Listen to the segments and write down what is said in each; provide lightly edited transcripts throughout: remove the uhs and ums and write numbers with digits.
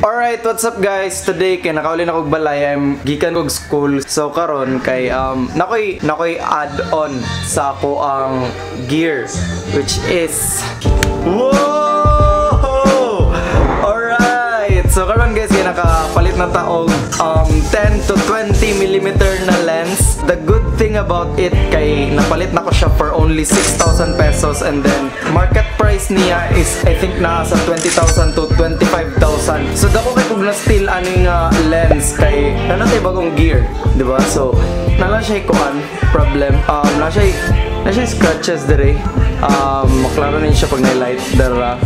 Alright, what's up guys? Today kay nakauli na kog balay, I'm gikan kog school. So karon kay nakoy add-on sa ako ang gear, which is, whoa! Alright! So karon guys kay nakapalit na ta og 10 to 20 mm na lens. The good thing about it kay napalit na ko siya for only 6,000 pesos, and then market price niya is I think nasa 20,000 to 25,000. So dako kay kung na steal aning lens kay naa tay bagong gear, di ba? So nala siya kuan problem. Na siya scratches dire. Maklaro ni siya pag na-light dara.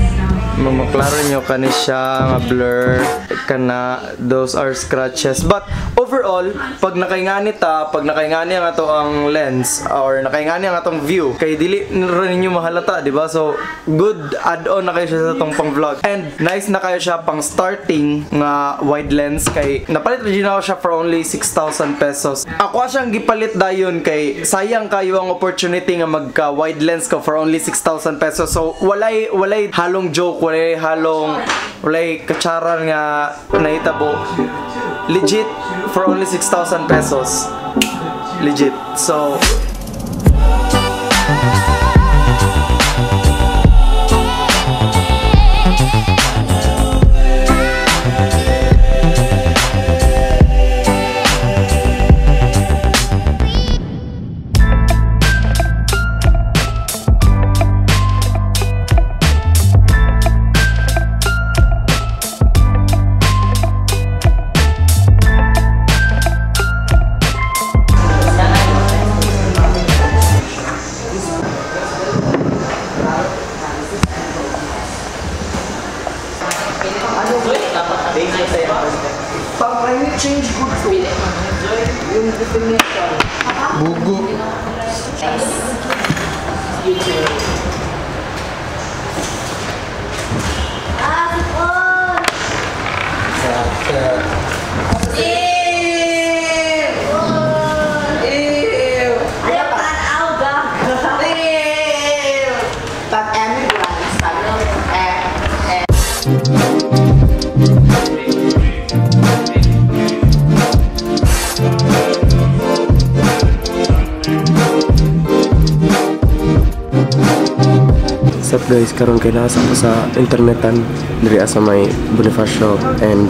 Maklaro nyo kani siya nga blur kana, those are scratches. But overall, pag nakaingani ta, pag nakaingani ang ato ang lens or nakaingani ang atong view, kay dili ra ninyo mahalata, di ba? So good add-on na kayo siya sa atong pang vlog. And nice na kayo siya pang starting nga wide lens kay napalit ra jud nako siya for only 6,000 pesos. Ako siyang gipalit dayon kay sayang kayo ang opportunity nga magka wide lens ko for only 6,000 pesos. So walay halong joke, walay halong, walay katsaran nga nahitabo. Legit for only 6,000 pesos. Legit. So pang climate change good to. Yung definition. Bugo. What's up guys, karon kay nasa ko sa internetan diri sa may Bonifacio, and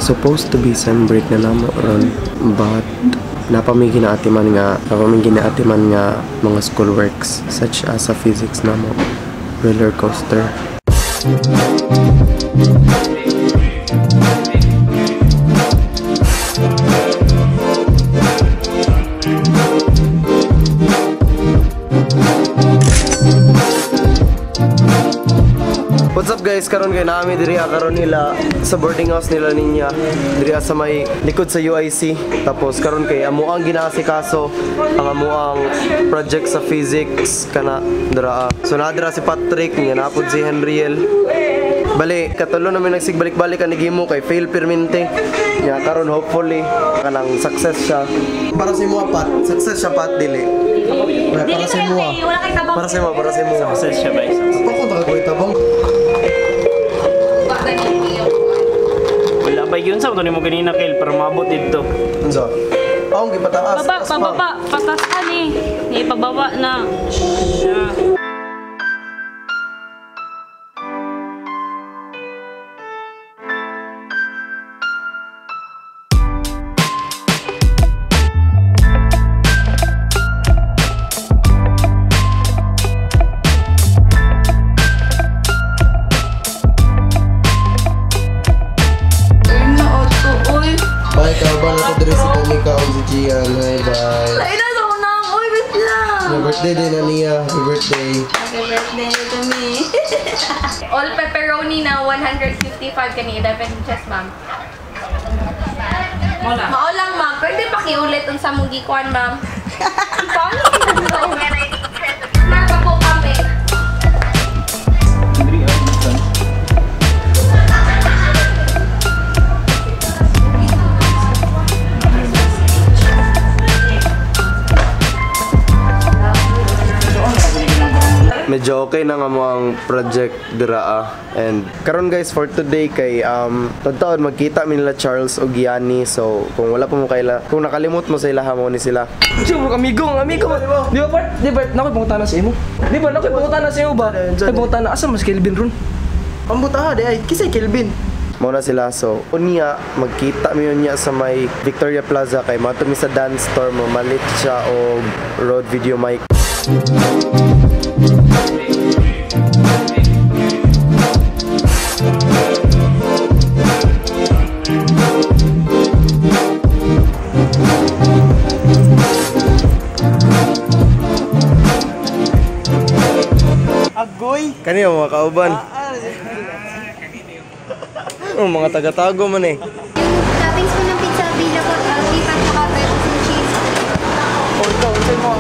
supposed to be sem break na namo ron, but napami ginaatiman nga mga school works such as sa physics namo, roller coaster. What's up guys, karon kay naami diri karon nila sa boarding house nila ninya diri sa may likod sa UIC. Tapos karon kay amo ang ginaasikaso ang amo ang project sa physics kana dira. So naa dira si Patrick nya napod si Henriel. Bali katulo namin nagsigbalik-balik ani gimo kay fail permente. Nya karon hopefully kanang success siya. Para sa imo Pat, success siya Pat dili. Para sa imo. Para sa imo, para sa imo. Success siya ba? Ako ta ko itabang. Wala ba yun sa mo ganina Kel para maabot dito. Unsa? Akong gipataas. Baba, pababa, pataas ani. Ni pababa na. Siya. Bye, kauban ako diri si Danica o si Gian. Hi, bye. Ay, nasa unang. Uy, wait lang. Happy birthday din na niya. Happy birthday. Happy birthday to me. All pepperoni na 155 kani 11 inches, ma'am. Mao lang, ma'am. Pwede pakiulit unsa mong gikuan, ma'am. Paano? Marka po kami. Medyo okay na nga mo ang project dira. And karon guys, for today kay taon magkita mi nila Charles og Yani. So kung wala pa mo kaila, kung nakalimot mo sa ilaha mo ni sila. Siya mo amigo, amigo. Di ba part? Di ba nakoy pangutana sa imo? Di ba nakoy pangutana sa imo ba? Ay pangutana asa mas Kelvin ron? Pambuta ha, di ay kisay Kelvin. Mo na sila, so unya magkita mi unya sa may Victoria Plaza kay mato mi sa dance store mo malit siya og Rode video mic. Agoy. Kaniyo mga kauban. Oh, mga taga-tago man eh. Yung toppings po ng pizza villa po, beef at saka veggies and cheese. Oh, ikaw, unsay mo?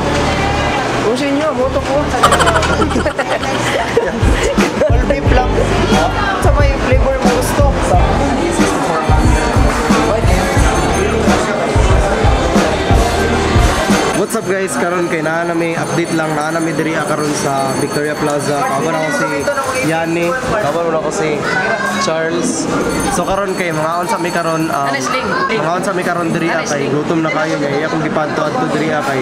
Unsay inyo, moto ko. All beef lang. Sa may flavor mo gusto. What's up guys? Karon kay naa na may update lang, naa na may diri karon sa Victoria Plaza. Kauban ako si Yani, kauban ako si Charles. So karon kay mga unsa mi karon mga unsa mi karon diri kay gutom na kayo niya. Iya kong gipadto adto diri kay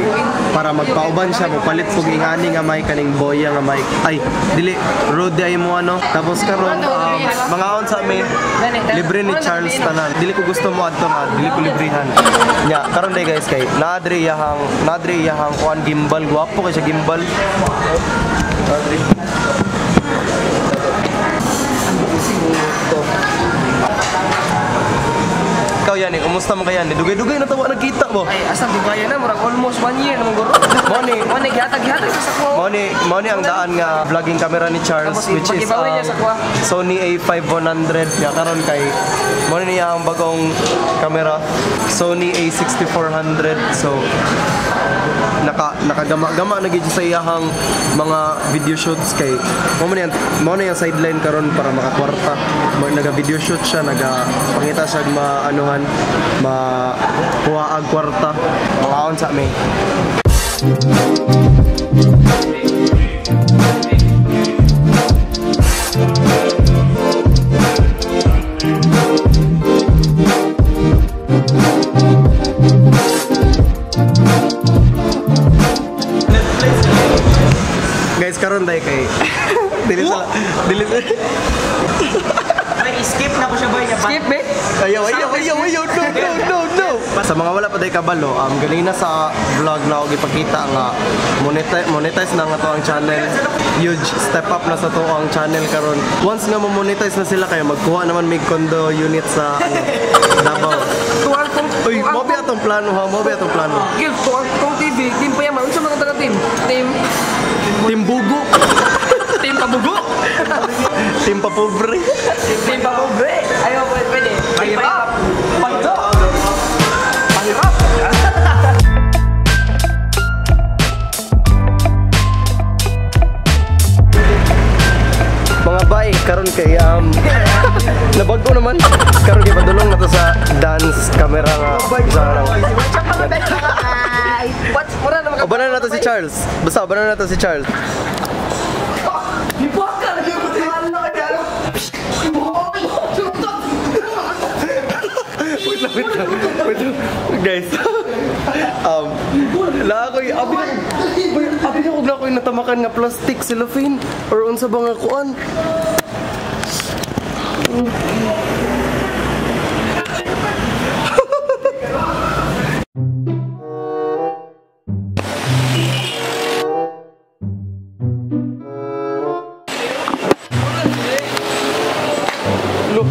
para magpauban siya mopalit pug ingani nga mic kaning boya nga mic. Ay, dili Rode ay mo ano. Tapos karon mga unsa mi libre ni Charles tanan. Dili ko gusto mo adto nga, dili ko librihan. Nya karon day guys kay naa diri iyahang nadre iyahang kuan gimbal, gwapo kay siya gimbal. Nadre. Ikaw yan eh, kumusta mo kay yan? Dugay-dugay na tawa nagkita mo. Ay, asa dugay na murag almost 1 year na mong guro. Mo ni, Mo ni gihatag sa kuha. mo ni ang daan nga vlogging camera ni Charles, Tapos, which is pag-giveaway niya sa kuha. Sony A5100. Ya karon kay mo ni niya ang bagong camera Sony A6400. So nakagama-gama na gid sa iyahang mga video shoots kay mo na yung sideline karon para makakwarta. Naga video shoot siya, naga pangita siya maanuhan, makuha ang kwarta. Mangaon sa mi. Guys, karon day kay dili sa dili sa May skip na ko siya boy. Skip eh. Ayaw, ayaw, ayaw, ayaw, no, no, no, no. Sa mga wala pa day kabalo, ganina sa vlog na ako gipakita nga monetize na nga to ang channel. Huge step up na sa to ang channel karon. Once nga mo-monetize na sila kayo, magkuha naman mig condo unit sa ano, Davao. Tuwang kong Uy, mo ba atong plano ha? Mo ba atong plano? Gil, tuwang kong TV, team pa yaman. Unsa man ang taga team? Team Team Bugo, Team Pabugo. Team Papobre. Team Papobre. Ayaw, pwede. Pahirap. Pagdo. Pahirap. Mga bay, karon kay nabago naman. Karon kay padulong na to sa dance camera nga. Isa lang. What? Mura na maka. Ubanan na to si Charles. Basta ubanan na to si Charles. Wait lang, wait lang. Wait lang. Guys. La ako'y abi na ko na ako'y natamakan nga plastic cellophane or unsa ba nga kuan. Look.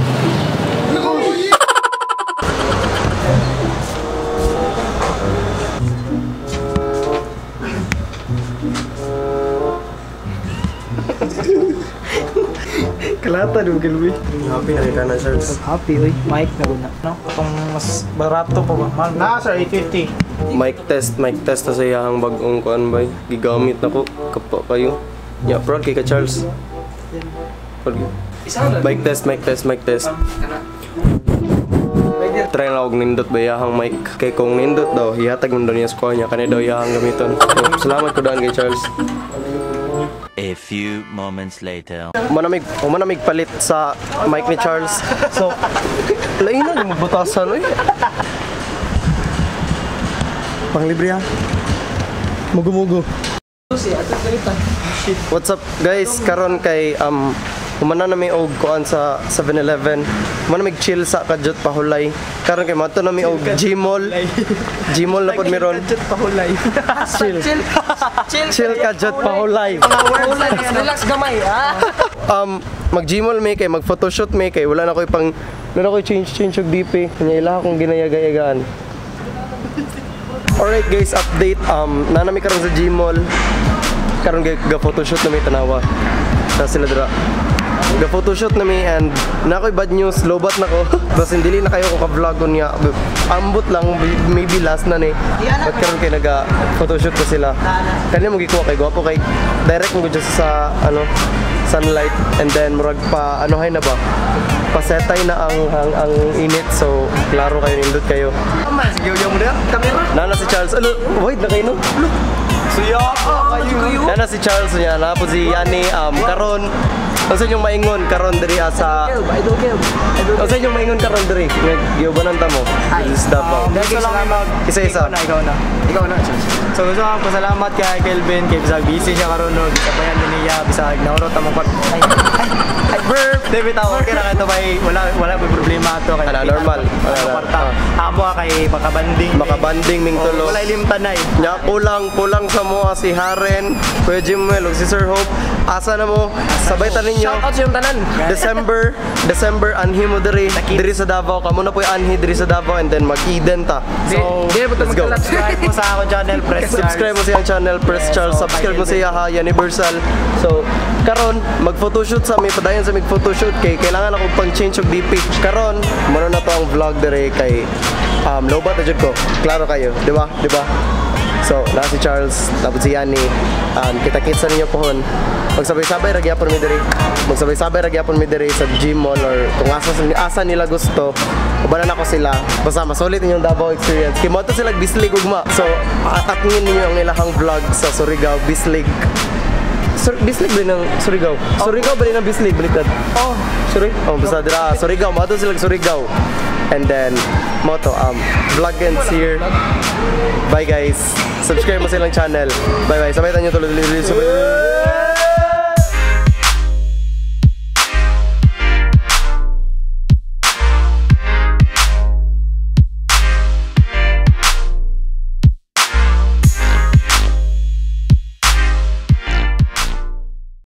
Kalata di ba Kelvin? Happy na ka na, Charles. Happy oy, mic na guna. No, itong mas barato pa ba? Mahal. Na sir, 850. Mic test na sa iyahang bagong kuan bay. Gigamit na ko kapa kayo. Ya, proud kay ka Charles. Proud kay. Mic test, mic test, mic test. Try na og nindot ba iyahang mic. Kay kung nindot daw, hihatag man daw niya sa kuha niya kani daw iyahang gamiton. So, salamat ko daan kay Charles. A few moments later. Manamig palit sa mic ni Charles. So, lain na yung magbutasan oy. Panglibre ha. Mugo-mugo. What's up, guys? Karon kay humana na mi og kuan sa 7-Eleven. Humana mig chill sa kadyot pahulay. Karon kay mato na mi og Gmall. Gmall na pod mi ron. Kadyot pahulay. Chill. Chill. Chill kadyot pahulay. Relax gamay, ah. Mag Gmall mi kay mag photoshoot mi kay wala na koy pang wala na koy change change og DP. Kanya ila akong ginayaga-yagaan. Alright guys, update. Nanami karon sa Gmall. Karon ga photoshoot na mi tanawa. Ta sila dira. Ga photoshoot na mi and na ako'y bad news, lobat na ko. Basta dili na kayo ko ka-vlog niya. Ambot lang, maybe last na ni. But karon kay naga photoshoot ko sila. Kanya mo gikuha kay gwapo kay direct mo gud sa ano sunlight and then murag pa ano hay na ba? Pasetay na ang init, so klaro kayo, nindot kayo. Sige, yung mo dira. Kamera. Nana si Charles. Alo, wait na kayo no? Suya kayo. Nana si Charles niya, na po si Yani karon. Unsa inyong maingon karon diri sa Idol Kev. Unsa inyong maingon karon diri? Nga giubanan ta mo. This is Davao. Gusto lang mag Isa-isa. Ikaw na, ikaw na. Ikaw na, Charles. So gusto ko pasalamat kay Kelvin kay bisag busy siya karon no, gisabayan din niya bisag naurot among kwat. Ay, ay, ay, burp. Di bitaw okay ra kato bay wala wala may problema ato kay Ala, normal. Wala Ala, kwarta. ah. Amo ka kay makabanding. Makabanding ming tulo. Oh, wala ilimtanay. Nya kulang kulang sa mo si Haren, Kuya Jimuel ug si Sir Hope. Asa na mo? Sabay ta ninyo. Shout out sa iyong tanan. December, December anhi mo diri, diri sa Davao. Kamo na po'y anhi diri sa Davao and then mag-Eden ta. So, Di na po let's go. magkalap. Subscribe mo sa akong channel, Press Charles. Subscribe mo sa iyang channel, Press Yes, Charles. so, Subscribe mo kay sa iya ha, Universal. So, karon mag-photoshoot sa mi, padayon sa mig photoshoot kay kailangan ako pang change og DP. Karon, mano na to ang vlog dire kay lobat na jud ko. Klaro kayo, di ba? Di ba? So, na si Charles, tapos si Yani. Kita-kitsa ninyo pohon. Magsabay-sabay ra gyapon mi diri. Magsabay-sabay ra gyapon mi diri sa gym mall or kung asa nila gusto. Ubanan ako sila. Basta masulit inyong Davao experience. Kay mo to sila Bislig ugma. So, atngin ninyo ang ilahang vlog sa Surigao Bislig. Bislig ba ng Surigao? Surigao ba ng Bislig? Baliktad. Oh, Sorry? Oh, basta dira Surigao, mo to sila Surigao. And then mo to vlog ends here. Bye guys. Subscribe mo silang channel. Bye bye. Sabay tayo tuloy tuloy tuloy. Sabay.